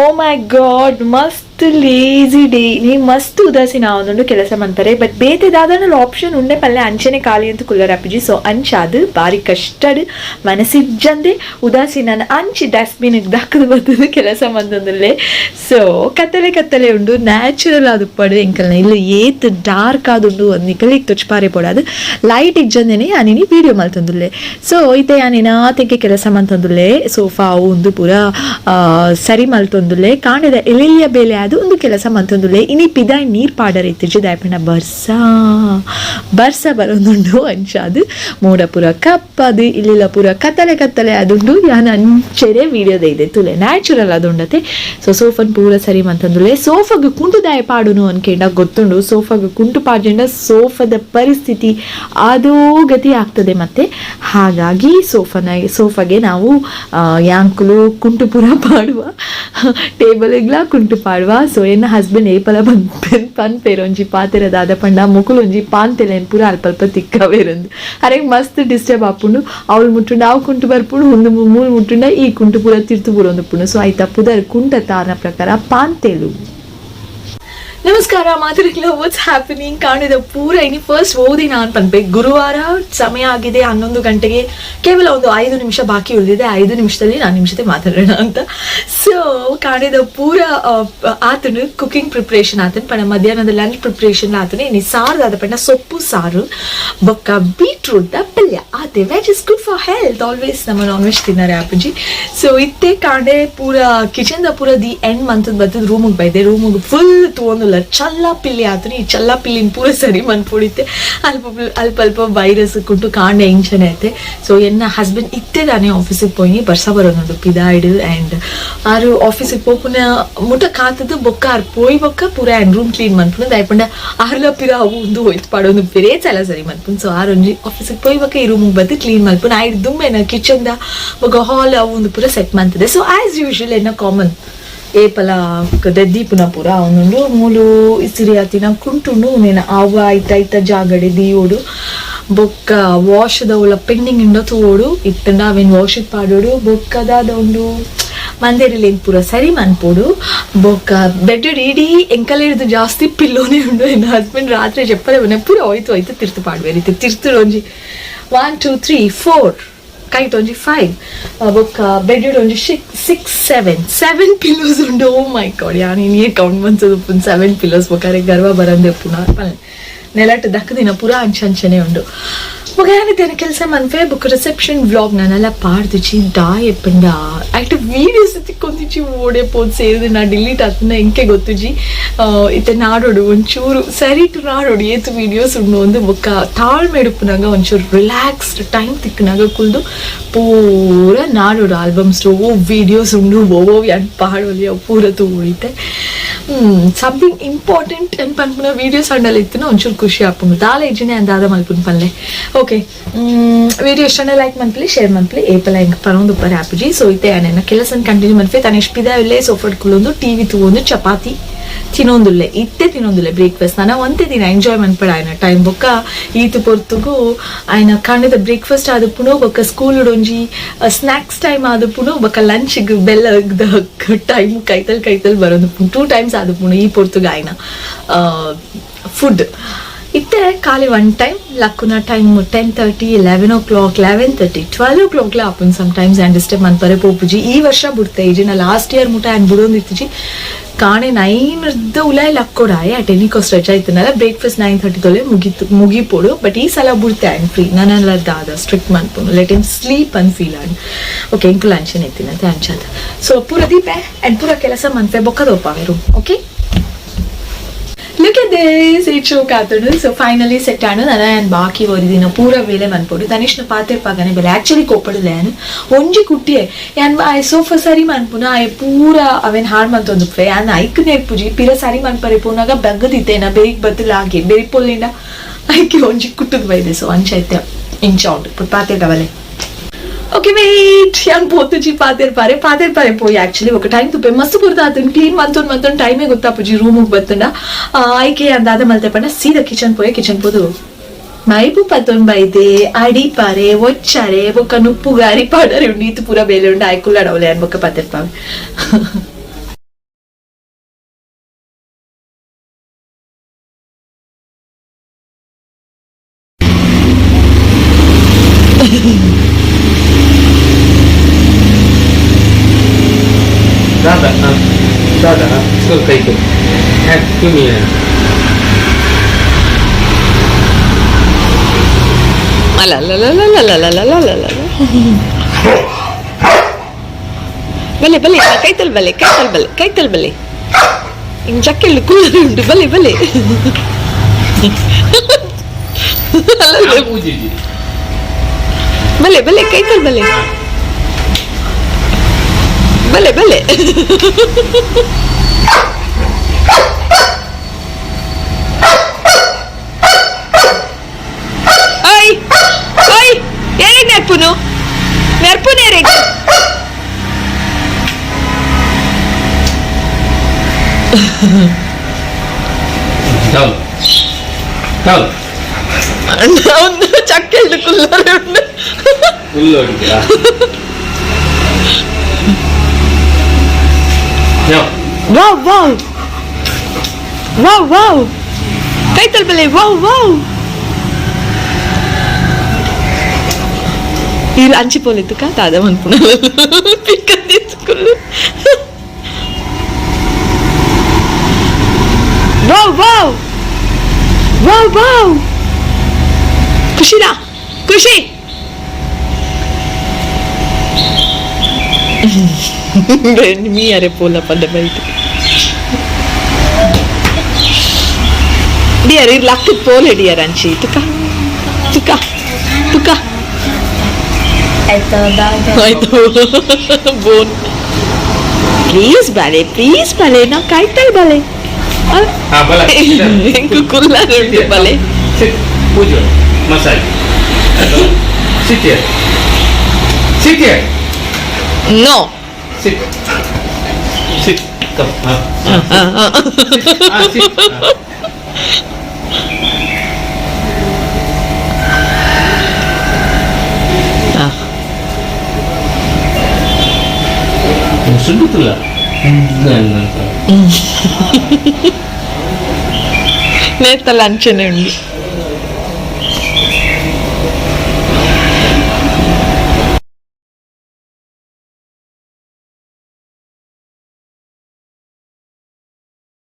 Oh my god, ಮಸ್ತ್ lazy day. ನೀ ಮಸ್ತ್ ಉದಾಸೀನ ಆವೊಂದುಂಡು ಕೆಲಸ ಮನ್ಪರೆ. ಬಟ್ ಬೇತೆ ದಾದನಲ ಆಪ್ಷನ್ ಉಂಡೆ ಪಲ್ಲೆ, ಅಂಚನೆ ಖಾಲಿ ಅಂತ ಕುಲ್ಲರ್ ಅಪ್ಪಿಜಿ. ಸೊ ಅಂಚಾದ್ ಬಾರಿ ಕಷ್ಟಡ್ ಮನಸ್ಸಿಜ್ಜಂದೆ ಉದಾಸೀನ ಅಂಚಿ ಡಸ್ಟ್ಬಿನ್ ದಕ್ಕದು ಬತ್ತದು ಕೆಲಸ ಮಂತೊಂದುಲ್ಲೆ. ಸೊ ಕತ್ತಲೆ ಕತ್ತಲೆ ಉಂಡು, ನ್ಯಾಚುರಲ್ ಆದುಪ್ಪಡು. ಎಂಕಲ್ನ ಇಲ್ಲ ಏತ್ ಡಾರ್ಕ್ ಆದುಂಡು ನಿಕಲಿಗ್ ತೊಚ್ಪಾರೆ ಪೋಡಾದು ಲೈಟ್ ಇಜ್ಜಂದೆನೆ ಯಾನಿನಿ ವೀಡಿಯೋ ಮಲ್ತೊಂದುಲ್ಲೆ. ಸೊ ಇತ್ತೆ ಯಾನಿನ ತೆಂಕೆ ಕೆಲಸ ಮಂತೊಂದುಲ್ಲೆ. ಸೋಫಾ ಉಂದು ಪೂರ ಸರಿ ಮಲ್ತೊಂದುಲ್ಲೆ. ಕಾಂಡೆದ ಎಲೆಲಿಯ ಬೇಲೆ ಆದ್ ಒಂದು ಕೆಲಸ ಮಂತೊಂದುಲ್ಲೆ. ಇನಿ ಪಿದಾಯ್ ನೀರ್ ಪಾಡರೆ ಇತ್ತಿಜಿ, ದಾಯೆಪಂಡ ಬರ್ಸ ಬರ್ಸ ಬರೊಂದುಂಡು. ಅಂಚಾದ್ ಮೋಡ ಪೂರ ಕಪ್ಪದು, ಇಲ್ಲಿಲ ಪೂರ ಕತ್ತಲೆ ಕತ್ತಲೆ ಆದುಂಡು. ಯಾನ್ ಅಂಚೆನೆ ವೀಡಿಯೋ ದೈದೆ ತೂಲೆ, ನ್ಯಾಚುರಲ್ ಆದುಂಡತೆ. ಸೊ ಸೋಫನ್ ಪೂರ ಸರಿ ಮಂತೊಂದುಲ್ಲೆ. ಸೋಫಾಗ್ ಕುಂಟು ದಾಯ ಪಾಡುನು ಅನ್ಕೇಂಡ ಗೊತ್ತುಂಡು. ಸೋಫಾಗ್ ಕುಂಟು ಪಾಡ್ಜಿಂಡ ಸೋಫಾದ ಪರಿಸ್ಥಿತಿ ಅದೋ ಗತಿ ಆಗ್ತದೆ ಮತ್ತೆ. ಹಾಗಾಗಿ ಸೋಫಾಗೆ ನಾವು ಯಾಂಕುಲು ಕುಂಟು ಪೂರ ಪಾಡುವ, ಟೇಬಲ್ಗ್ಲಾ ಕುಂಟು ಪಾಡುವ. ಸೊ ಎನ್ನ ಹಸ್ಬೆಂಡ್ ಏಪಲ ಪನ್ಪೇರು ಒಂಜಿ ಪಾತೆರ, ದಾದ ಪಂಡ ಮುಕುಲು ಒಂಜಿ ಪಾಂತೆಲೆನ್ ಪೂರ ಅಲ್ಪ ಅಲ್ಪ ತಿಕ್ಕವೇರಂದು. ಅರೆಗ್ ಮಸ್ತ್ ಡಿಸ್ಟರ್ಬ್ ಆಪುಂಡು. ಅವಳು ಮುಟ್ಟುಂಡ ಅವು ಕುಂಟು ಬರ್ಪುಂಡು, ಒಂದು ಮೂಲು ಮುಟ್ಟುಂಡ ಈ ಕುಂಟು ಪೂರ ತಿರ್ತು ಬೂರೊಂದುಪ್ಪುಂಡು. ಸೊ ಐತ ಪುದರ್ ಕುಂಟ ತಾರನ ಪ್ರಕಾರ ಪಾಂತೆಲು. ನಮಸ್ಕಾರ ಮಾತರಿಗಳ, ವಾಟ್ಸ್ ಹ್ಯಾಪನಿಂಗ್? ಕಾಣಿದ ಪೂರ ಇನಿ ಫಸ್ಟ್ ಓದಿ ನಾನು ಪನ್ಪೆ. ಗುರುವಾರ, ಸಮಯ ಆಗಿದೆ 11 ಗಂಟೆಗೆ ಕೇವಲ ಒಂದು 5 ನಿಮಿಷ ಬಾಕಿ ಉಳಿದಿದೆ. 5 ನಿಮಿಷದಲ್ಲಿ ನಾನು ನಿಮ್ಮ ಜೊತೆ ಮಾತಾಡೋಣ ಅಂತ. ಸೊ ಕಾಣಿದ ಪೂರ ಆತನು ಕುಕಿಂಗ್ ಪ್ರಿಪ್ರೇಷನ್ ಆತನು ಪಂಡ ಮಧ್ಯಾಹ್ನದ ಲಂಚ್ ಪ್ರಿಪ್ರೇಷನ್ ಆತನು. ಇನಿ ಸಾರು ಆದ ಪಂಡ ಸೊಪ್ಪು ಸಾರು ಬೊಕ್ಕ ಬೀಟ್ರೂಟ್ the ಪಲ್ಯ ಆತೆ. Veg is good for health always. ನಮ್ಮ ನಾನ್ ವೆಜ್ ತಿನ್ನರೆ ಆಪುಜಿ. ಸೊ ಇತ್ತೆ ಕಾಂಡೆ ಪೂರ ಕಿಚನ್ the ಪೂರ the end ಮಂತದ ಬತ್ತದ ರೂಮಿಗೆ ಬೈದೆ. ರೂಮಿಗೆ ಫುಲ್ ತೂವೊಂದುಲ್ಲ, ಚಲ್ಲ ಪಿಲ್ಲಿ ಆತನು. ಈ ಚಲ್ಲ ಪಿಲ್ಲಿನ ಪೂರ ಸರಿ ಮನ್ಪೊಡಿತ್ತೆ. ಅಲ್ಪ ಅಲ್ಪ ಅಲ್ಪ ವೈರಸ್ ಕುಂಟು ಕಾಂಡೆ ಇಂಚನೆ ಐತೆ. ಸೊ ಎನ್ನ ಹಸ್ಬೆಂಡ್ ಇತ್ತೆ ತಾನೇ ಆಫೀಸಿಗೆ ಪೋಯಿ. ಬರ್ಸ ಬರೋನುಂಡು ಪಿದಾಯ್ಡು. ಆ್ಯಂಡ್ ಆರು ಆಫೀಸಿಗೆ ಪೋಪುನ ಮುಟ ಕಾತದು ಬೊಕ್ಕ ಆರ್ ಪೋಯಿ ಬೊಕ್ಕ ಪೂರ and room clean ಮನ್ಪುನು. ದಾಯಪಂಡ ಆರ್ಲ ಪಿರ ಅವು ಒಂದು ಹೋಯ್ತು ಪಾಡೊಂದು ಪಿರೇ ಚಲ ಸರಿ ಮನ್ಪುನ್. ಸೊ ಆರ್ ಒಂಜಿ ಆಫೀಸಿಗೆ ಪೋಯಿ ಬೊಕ್ಕ ಈ ರೂಮಿಗೆ ಬದ್ದು ಕ್ಲೀನ್ ಮನ್ಪುನ್. ಆಯ್ತು, ದುಮ್ಮೆನ ಕಿಚನ್ the ಬೊಕ್ಕ ಹಾಲ್ ಅವು ಒಂದು ಪೂರ ಸೆಟ್ ಮಂತದೆ. So as usual ಎನ್ನ ಕಾಮನ್ ಏಪಲ ದೀಪುನ ಪೂರ ಅವನುಂಡು. ಮೂಲು ಇಸಿರಿ ಆತಿನ ಕುಂಟುಂಡು. ನೇನ ಅವ ಐತ ಐತ ಜಾಗಡೆ ದಿಯೋಡು. ಬೊಕ್ಕ ವಾಶ್ ದವುಲ ಪೆಂಡಿಂಗ್ ಇಂಡ ತೂವೋಡು, ಇತ್ತಂಡ ಅವೇನು ವಾಶ್ ಪಾಡೋಡು. ಬೊಕ್ಕ ದಾದ ಉಂಡು, ಮಂದೇರಿಲಿ ಪೂರ ಸರಿ ಮನ್ಪೋಡು. ಬೊಕ್ಕ ಬೆಡ್ ಇಡೀ ಎಂಕಲೇರ್ದು ಜಾಸ್ತಿ ಪಿಲ್ಲೋನೇ ಉಂಡು. ಎನ್ನ ಹಸ್ಬೆಂಡ್ ರಾತ್ರಿ ಜೆಪ್ಪರೆ ಬನ್ನ ಪೂರ ಹೋಯ್ತು ಹೋಯ್ತು ತಿರ್ತು ಪಾಡ್ವೆ ರೀತಿ. ತಿರ್ತು ಒಂಜಿ 1 2 3 4, ಕೈಟ್ ಒಂಜಿ 5, ಬೊಕ್ಕ ಬೆಡ್ ಒಂಜಿ 6 6 7 7 ಪಿಲ್ಲೋಸ್ ಉಂಡು. ಓ ಮೈ ಗಾಡ್, ಯಾನ್ ಇನಿಯೇ ಕೌಂಟ್ ಮನ್ಸದು 7 ಪಿಲ್ಲೋಸ್. ಬೊಕ್ಕ ಗರ್ವ ಬರಂದೆ ಪುನಃ ನೆಲಟ್ ದಕ್ಕದಿನ ಪೂರ ಅಂಚಂಚನೆ ಉಂಡು. ಬೊಕ ಕೆಲಸ ಮನ್ಪೆ. ಬೊಕ್ಕ ರಿಸೆಪ್ಷನ್ ವ್ಲಾಗ್ ನಾನೆಲ್ಲ ಪಾಡ್ದಿಚಿ. ದಾಯೆಪಂಡ ಆಕ್ಟ್ ವೀಡಿಯೋಸ್ ತಿಕ್ಕೊಂದಿಚ್ಚಿ, ಓಡೆ ಪೋದ್ ಸೇರಿದ ನಾ ಡಿಲೀಟ್ ಆತನ ಎಂಕೆ ಗೊತ್ತುಜಿ. ಇತ್ತೆ ನಾಡೋಡು ಒಂಚೂರು ಸರಿಟು ನಾಡೋಡು ಏತು ವೀಡಿಯೋಸ್ ಉಂಡು ಒಂದು. ಬೊಕ್ಕ ತಾಳ್ಮೆ ಉಪ್ಪುನಾಗ, ಒಂಚೂರು ರಿಲ್ಯಾಕ್ಸ್ಡ್ ಟೈಮ್ ತಿಕ್ಕನಾಗ ಕುಲ್ದು ಪೂರ ನಾಡೋಡು. ಆಲ್ಬಮ್ಸ್ ಓ ವೀಡಿಯೋಸ್ ಉಂಡು, ಓ ಯಾನ್ ಪಾಡೊಲಿ, ಅವು ಪೂರ ತೂವೊಡಿತೆ. ಸಮಥಿಂಗ್ ಇಂಪಾರ್ಟೆಂಟ್ ಅನ್ ಪನ್ಪುನ ವೀಡಿಯೋಸ್ ಅಂಡಲ್ ಇತ್ತುನ ಒಂಚೂರು ಖುಷಿ ಆಪುಂಡು. ದಾಲ ಇಜ್ಜಿನೆ ಅಂದಾದ ಮಲ್ಪುನ್ ಪನ್ಲೆ. ಓಕೆ, ವಿಡಿಯೋ ಇಷ್ಟನೇ ಲೈಕ್ ಮನ್ಪುಲೆ, ಶೇರ್ ಮನ್ಪುಲೆ. ಏಪಲ ಎಂಕ್ ಪನೊಂದು ಉಪ್ಪರೆ ಆಪುಜಿ. ಸೊ ಇತ್ತೆ ಯಾನೆನ್ನ ಕೆಲಸನ್ ಕಂಟಿನ್ಯೂ ಮನ್ಪೆ. ತಾನು ಇಷ್ಪಿದ ಇಲ್ಲೇ ಸೋಫಾಡ್ ಕುಲ್ಲೊಂದು ಟಿವಿ ತೂವೊಂದು ಚಪಾತಿ ತಿನ್ನೊಂದುಲ್ಲೆ. ಇತ್ತೆ ತಿನ್ನೊಂದುಲ್ಲೆ ಬ್ರೇಕ್ಫಾಸ್ಟ್. ನಾನು ಒಂತೆ ದಿನ ಎಂಜಾಯ್ ಮನ್ಪಡ ಆಯ್ನ ಟೈಮ್. ಬೊಕ್ಕ ಈತು ಪೊರ್ತುಗು ಆಯ್ನ ಕಾಂಡೆದ ಬ್ರೇಕ್ಫಾಸ್ಟ್ ಆದುಪ್ಪುನು, ಬೊಕ್ಕ ಸ್ಕೂಲ್ ಒಂಜಿ ಸ್ನಾಕ್ಸ್ ಟೈಮ್ ಆದುಪ್ಪುನು, ಬೊಕ್ಕ ಲಂಚ್ ಬೆಲ್ಲ ಟೈಮ್ ಕೈತಲ್ ಕೈತಲ್ ಬರೋದು. 2 ಟೈಮ್ಸ್ ಆದುಪ್ಪುನು ಈ ಪೊರ್ತುಗು ಆಯ್ನ ಫುಡ್. ಇತ್ತೆ ಖಾಲಿ ಒನ್ ಟೈಮ್ ಲಕ್ಕುನ time 10:30, 11 o'clock, 11:30, 12 ಓ ಕ್ಲಾಕ್ಲ ಆಪುನ್ some times. And disturb ಮನ್ಪರೆ ಪೋಪುಜಿ. ಈ ವರ್ಷ ಬಿಡ್ತೆ ಇಜಿ ನಾ ಲಾಸ್ಟ್ ಇಯರ್ ಮುಟ ಆ್ಯಂಡ್ ಬಿಡೋಂದಿತ್ತಿಜಿ. ಕಾಣೆ 9 ಉಲಾಯ್ ಲಕ್ಕೊಡಾಯ್ at any cost. ರಜಾ ಇತ್ತನಲ್ಲ, ಬ್ರೇಕ್ಫಾಸ್ಟ್ 9:30 ತೊಲೆ ಮುಗಿತು, ಮುಗಿಪೋಡು. ಬಟ್ ಈ ಸಲ ಬುಡ್ತೆ. ಆ್ಯಂಡ್ ಫ್ರೀ ನಾನೆಲ್ಲ ದಾದ strict ಮನ್ಪುನು, let him sleep and feel. And okay, ಎಂಕುಲು ಅಂಚನೆ ಇತ್ತಿನಂತೆ ಅಂಚಾದ. ಸೊ ಪೂರ ದೀಪೆ ಆ್ಯಂಡ್ ಪೂರ ಕೆಲಸ ಮನ್ಪೆ, ಬೊಕ್ಕದೋಪಾವೆ room. Okay, look at this, it show ಕಾತುಂಡು. So finally set ಆಂಡು. ನಾನು ಬಾಕಿ ಓದಿದಿನ ಪೂರ ವೇಳೆ ಮನ್ಪೊಡು. ತನಿಷ್ನ ಪಾತೆರ್ ಪಾಗನೆ ಬೆಲೆ ಆಕ್ಚುಲಿ ಕೋಪಡುಲೆ. ಯಾನ್ ಒಂಜಿ ಕುಟ್ಟಿಯೆ ಯಾನ್ ಆಯ್ ಸೋಫಾ ಸರಿ ಮನ್ಪುನ, ಆಯ್ ಪೂರ ಅವೇನ್ ಹಾಳು ಮಂತೊಂದುಪ್ಪೆ. ಯಾನ್ ಐಕ್ ನೇರ್ಪುಜಿ. ಪಿರ ಸರಿ ಮನ್ಪರೆ ಪೋನಾಗ ಬಗ್ಗದಿತ್ತೇನ ಬೆರಿಗ್ ಬತ್ತಲಾಗೆ ಬೆರಿ ಪೊಲ್ಲಿಂಡ ಐಕೆ ಒಂಜಿ ಕುಟ್ಟುದು ಬೈದೆ. ಸೊ ಅಂಚೈತೆ ಇಂಚ ಉಂಟು ಪಾತೆರ್. ಓಕೆ, ವೇಟ್, ಯಾನ್ ಪೋತುಜಿ. ಪಾತೆರ್ ಪಾರೆ, ಪಾತೆರ್ ಪಾರೆ ಪೋಯಿ. ಆಕ್ಚುಲಿ ఒక ಟೈಮ್ ತುಪ್ಪೆ ಮಸ್ತ್ ಪುರ್ದಾತನ್. ಕ್ಲೀನ್ ಮಂತೊಂದು ಮಂತೊಂದು ಟೈಮೇ ಗೊತ್ತಾಪುಜಿ. ರೂಮಿಗೆ ಬತ್ತಂಡ ಆಯ್ಕೆ ಅಂದಾದ ಮಲ್ತೆ ಪಂಡ ಸೀದಾ ಕಿಚನ್ ಪೋಯೆ. ಕಿಚನ್ ಪೋದು ಮೈಪು ಪತ್ತೊಂದು ಬೈದೆ, ಅಡಿಪಾರೆ, ಒಚ್ಚಾರೆ, ಬೊಕ್ಕ ನುಪ್ಪುಗಾರಿ ಪಾಡರೆ ಉಂಡು. ಈತು ಪೂರ ಬೇಲೆ ಉಂಡು. ಆಯ್ಕುಲ್ಲಾಡವಲೆ ಅನ್ ಬೊಕ್ಕ ಪಾತೆರ್ ಪಾವೆ. ಶಾರ್ಟ್ ಕೈ ಹ್ಯಾಪಿ. ಅಲ್ಲ ಅಲ್ಲ ಅಲ್ಲ ಅಲ್ಲ ಅಲ್ಲ ಅಲ್ಲ ಅಲ್ಲ ಅಲ್ಲ. ಬಲೆ ಬಲೆ, ಕೈತಲ್ ಬಲೆ, ಕೈತಲ್ ಬಲೆ, ಕೈತಲ್ ಬಲೆ. ಹಿಂಗ್ ಚಕ್ಕೆಳ್ಳು ಕುಲ್ಲರು ಉಂಟು. ಬಲೆ ಬಲೆ. ಅಲ್ಲ. ಪೂಜಿಜಿ. ಬಲೆ ಬಲೆ, ಕೈತಲ್ ಬಲೆ, ಬಲೆ ಬಲೆ. ಓಯ್ ಓಯ್, ಏರಿಗ್ ನೆರ್ಪುನು? ನೆರ್ಪುನು ಏರಿಗ್? Down down. ಒಂದು ಚಕ್ಕೆಳ್ಳು ಕುಲ್ಲರು ಉಂಟು. ಫುಲ್ ಹೊಡಿತೀರಾ? ವಾವ್ ವಾವ್ ವಾವ್ ವಾವ್, ಕೈತಲ್ ಬಲೆ, ವಾವ್ ವಾವ್. ಇರು, ಅಂಚಿ ಪೋಲಿತ್ತು ಕಾತಾದ ಮನ್ಪುಣ ಪಿಕ್ಕಂದಿತ್ತುಕೊಳ್ಳು. ವಾವ್ ವಾವ್ ವಾವ್ ವಾವ್. ಖುಷಿನಾ? ಖುಷಿ ಮೀ ಅರೆ ಪೋಲ ಪಂಡ ಬೈತು ಡಿಯರ್. ಇರ್ ಲಕ್ಕದ ಪೋಲೆ ಡಿಯರ್. ಅಂಚಿ ತುಕ ತುಕ ತುಕ. ಆಯ್ತು, ಬೋನ್ ಪ್ಲೀಸ್. ಬಲೆ ಪ್ಲೀಸ್, ಬಲೆ. ನಾ ಕಾಯ್ತಾಳ್ ಬಲೆ. ಹಾ, ಬಲ. ಎಂಕು ಕುಲ್ಲಾರೆ ಉಂಟು, ಬಲೆ. ಸಿಟ್, ಪೂಜೆ, massage. Sit here, sit here. No. Sit, sit, come. ಹಾ ಹಾ, ಸಿಟ್. ಸುಡ್ಡುತ್ತಿಲ್ಲ. ನೇತಲ್ಲ ಅಂಚನೆ ಉಂಡು.